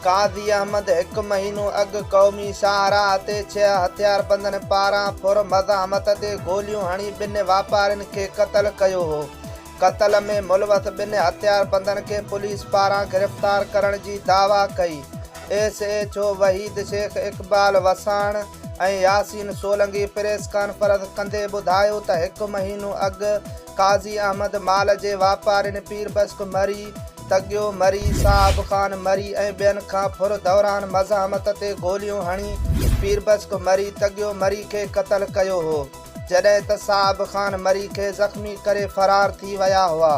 قاضي احمد هڪ مهينو اڳ قومي شاهراهه تي ڇهه هٿياربندن پاران ڦر مزاحمت تي گوليون هڻي ٻن واپارين کي قتل ڪيو هو. قتل ۾ ملوث ٻن هٿياربندن کي پوليس پاران گرفتار ڪرڻ جي دعويٰ ڪئي. S H O Waheed Shaikh Iqbal Wassan ۽ Yasin Solangi press conference ڪندي ٻڌايو ته هڪ مهينو اڳ قاضي احمد مال جي واپارين پير بخش مري، تڳيو مري، صاحب خان مري ۽ ٻين کان ڦر دوران مزاحمت تي گوليون هڻي پير بخش مري، تڳيو مري کي قتل ڪيو هو، جڏهن ته صاحب خان مري کي زخمي ڪري فرار ٿي ويا هئا.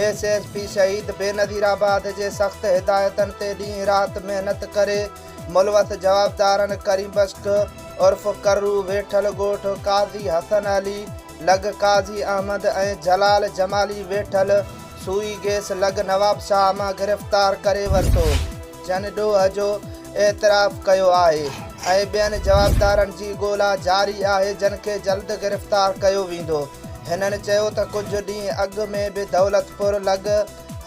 ايس ايس پي شهيد بينظيرآباد جي سخت هدايتن تي ڏينهن رات محنت ڪري ملوث جوابدارن ڪريم بخش عرف ڪرو ويٺل ڳوٺ قاضي حسن علي لڳ قاضي احمد ۽ جلال جمالي ويٺل سوئي گيس لڳ نوابشاهه مان گرفتار ڪري ورتو، جن ڏوهه جو اعتراف ڪيو آهي ۽ ٻين جوابدارن جي ڳولا جاري آهي جن کي جلد گرفتار ڪيو ويندو. هنن چيو ته ڪجهه ڏينهن اڳ ۾ به دولتپور لڳ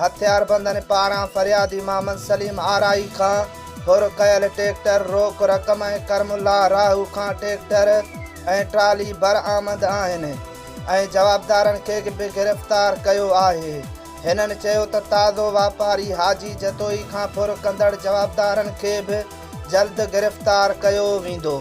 هٿياربندن پاران فريادي محمد سليم آرائي کان ڦر ڪيل ٽيڪٽر روڪ رقم ۽ ڪرم الله راهو کان ٽيڪٽر ۽ ٽرالي برآمد آهن ۽ جوابدارن کي به گرفتار ڪيو آهي. هنن چيو ته تازو واپاري حاجي جتوئي کان ڦر ڪندڙ جوابدارن کي به جلد گرفتار ڪيو ويندو.